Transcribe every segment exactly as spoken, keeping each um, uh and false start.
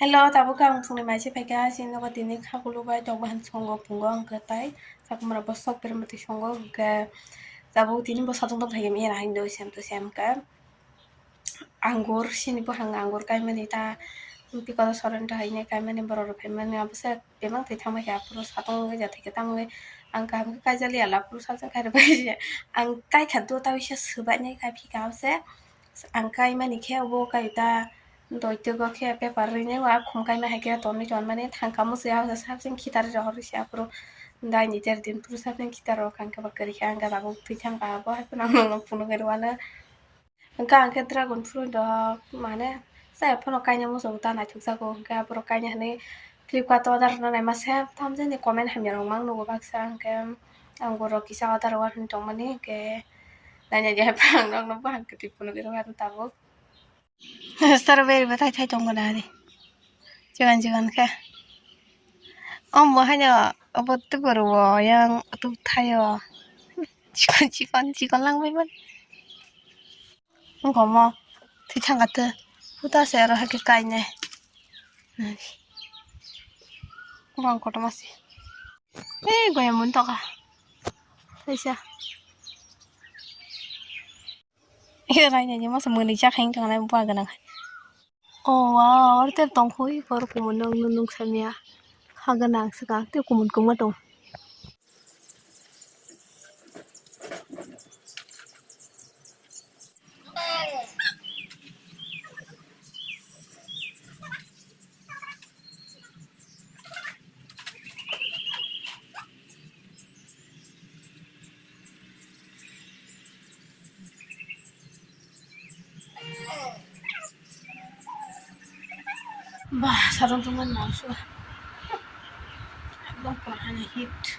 Hello, tabuk ang phungni mai se phaikha, chini nogo tini khakulu bai tok bahan songo pungo, hwnkhe tai sakomorok bo sok berma twi songo, hwnkhe tabuk tini bo satung tong phaikha, mera haino sem to sem khe. Angur, sini buphang angur kaimani ta, bikolo sorenta haino kaimani borok rok phaimani, abo se bebak twi thangbai kha, aphuru satung wngwi ja thai khe, tamo wngwi ang kaham khe kaijaliya, aphuru sajak khairok bai se ang kaikha, do ta bisa swbainai kaiphika, abo se ang kaimani khe, obo kai ta doitwgo khe paper rwinai, o akhum kaima hai khe tonwi tonmani thangkamo se, abo se sajak khitar rohorwi se, aphuru daini ter din phuru sajak khitar rok ang khe ba kwrwi khe, ang gana bo twi thangkha, abo hai phano ang nono phunugwi rwano. Hwnkhe ang khe dragon fruit rok mane chaya phano kainwi muchungo ta naithok jago, hwnkhe aborok kainwi hinwi Flipkart o order rwna naima se tamjani comment hamya rok mang nugo baksa, hwnkhe ang borok kisa order o hinwi tongmani, hwnkhe naina di hai phang rok no buphang kwtwi phunugwi rw tabuk. Strawberry bo thai thai tongo na di. Chigon chigon khe. Omo haino obo tei borok o yang tuk thaio. Chikon chikon chikon langbai mani. Wngkha omo thwi thangkha tei puta se aro hai khe kainai. Bang kotorma se. Ei goyam mani tokha. Kaisa. Rainani masa mwnwi chakha wngkha nai bwa gwnang hai. Oh wow, aro ter tongkhui borok kumun nung nung samya. Ha gwnang swkang tei kumun kwbangma tong. Bah, sarong tongmani nang suka. Ekdom pura hani hit.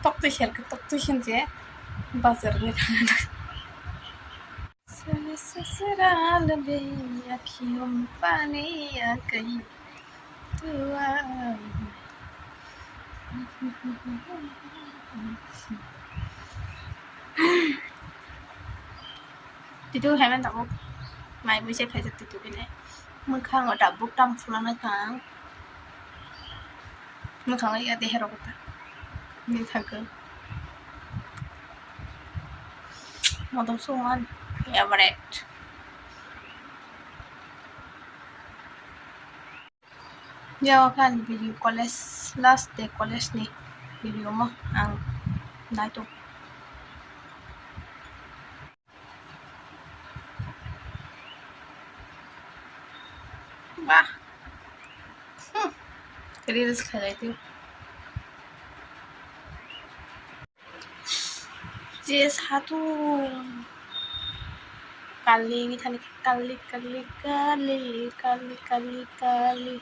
Tok twi serkhe, tok twi sinje. Bazar ni thangna. Sale sasral mein akhiyon pani aa gayi. Dua. Titu hemen tabuk mai mui se phaijak titu bini. Mwkhango tabuk tam phulana kang. Mwkhango ya dehe rok ta. Ni thangkhe. Modom suman favorite. Yago khe ani video college, last day college ni video mo ang naitok. Bah. Hmm. Reels khalai twi. Je satung. Kali wngwi thani khe kali, kali, kali, kali, kali, kali.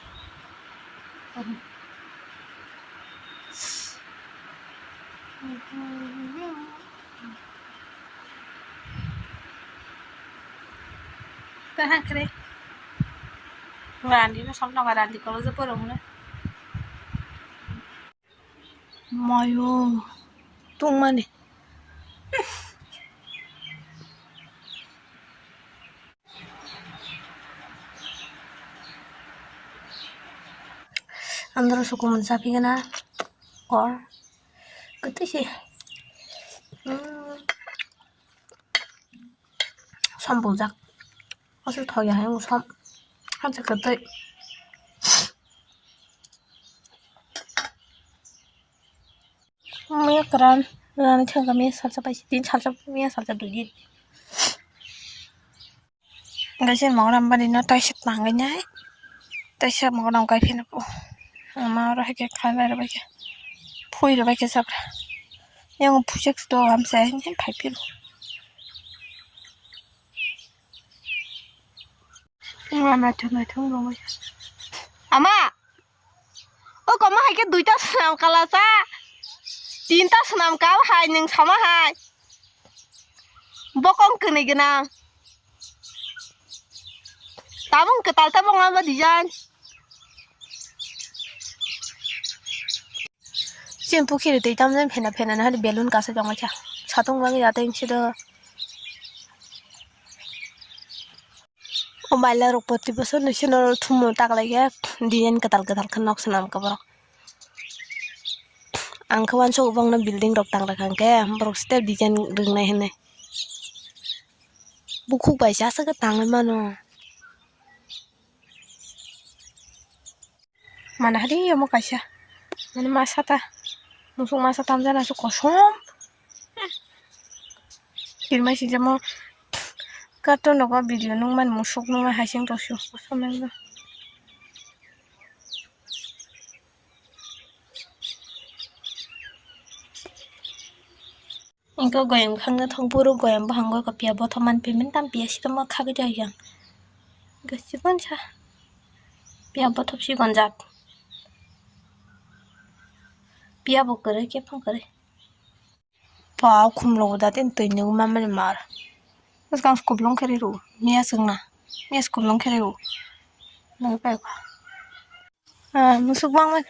Kaham kre. Rani no samno ga rani college poro hwnwi. Mayo tongmani. Andro suku mansa pigana kor. Kete sih. Hmm. Som buljak. Aswk thok ya hai wng som. Hacha kwtwi. Miya kwran rani thangkha miya salsa paisa din salsa miya salsa dui din. Gaisi mogram bari no taisa tangwi nai taisa mogram kai phino po. Ama oro hai khe khalai rw bai khe phui rw bai khe sabra. Yang phuichak to hamsa hai phai phiro. Ama naithok naithok rw bai. Ama. O koma hai khe duita swnam kala cha. Tinta swnam kal hai nwng sama hai. Bokong kwnwi gwnang. Tabung kwtal tabung lama design. Chini pukhiri twi tamjani phena phena nahari balloon kasa tongma kha. Satung bagwi ya tei sido. O Baila rok poti bosor ni sino thumo taklai khe design kwtal kwtal khe nok swnam khe borok. Ang khe uansuk bongno building rok tanglai kha hwnkhe borok step design rwngnai hinwi. Bukhuk bai se aswk khe tangwi mano. Mana hadi omo kaisa. Mane masa ta. Musuk masa tamjana se kosom. Pirmai sijamo. Kato nogo video nungmani musuk nungma haising tosu. Kosom nangno. Engkhe goyam khangna thok buru goyam bwhango khe piya bothop man payment tam piya sitamo khagwi jai yang. Gasigon sa piya bothop sigon jak. Piya bo kwrwi khe phang kwrwi. Pau khumlo da tin twi nung mamani mar. Bwskang kublung khe ri ru. Miya swngna. Miya kublung khe ri ru. Nang pai kha. Ah, musuk bang man.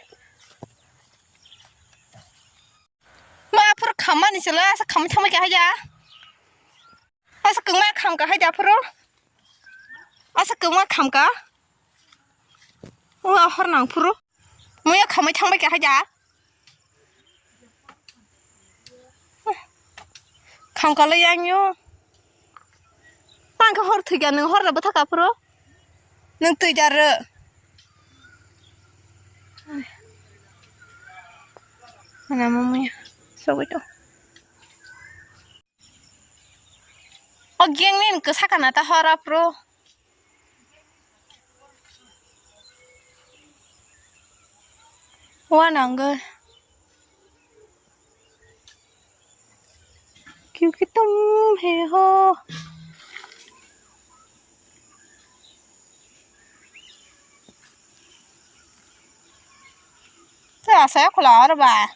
Ma aphuru khammani se la, asa khamwi thangma khe haida. Asa kwma khamka haida aphuru. Asa kwma khamka. Wa hor nang phuru. Muya khamwi thangma khe haida. Khamka le yang yo. Tang khe hor thwikha nwng hor rw bwthak aphuru. Nwng twi jar rw. Mana mamaya. Sogwi to. O gang ni kwsa kana ta hor aphuru. Wa nangwi. Kyunki tum hai ho. Te asaya khula aro ba.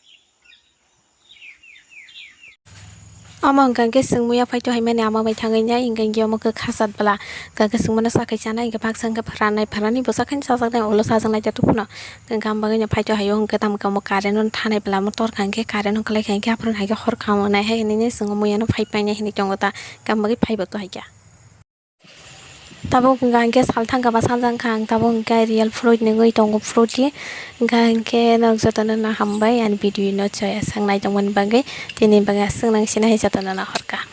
Omo hwnkha hwnkhe chwng muya phaito haimani ama bai thangwi nai, hwnkha hwnkhe omo khe khasat bwla. Hwnkha hwnkhe chwng mano chakhai chanai, hwnkhe baksa hwnkhe pharanai, pharanai bwsa khaino chajaknai, ulo chajaknai ta tubunu. Hwnkha hwnkhe abo bagwino phaito haio, hwnkhe tamo khe omo current no thanai bwla, omo torkha hwnkhe current no kwlai kha, hwnkhe aphuru hwnkha hor kha, omo nai hai hinwi chwng muya no phai painai hinwi tongo ta, hwnkha abo bagwi phai bo to hai kha. Tabuk hwnkha hwnkhe salthang kha ba sanjang kha ang, tabuk hwnkhe real fruit nungwi tongo fruit-i. Hwnkha hwnkhe norok jotono no hambai ani video no chaya swk naitongmani bagwi, tini bagwi aswk nang sinai jotono no hor kha.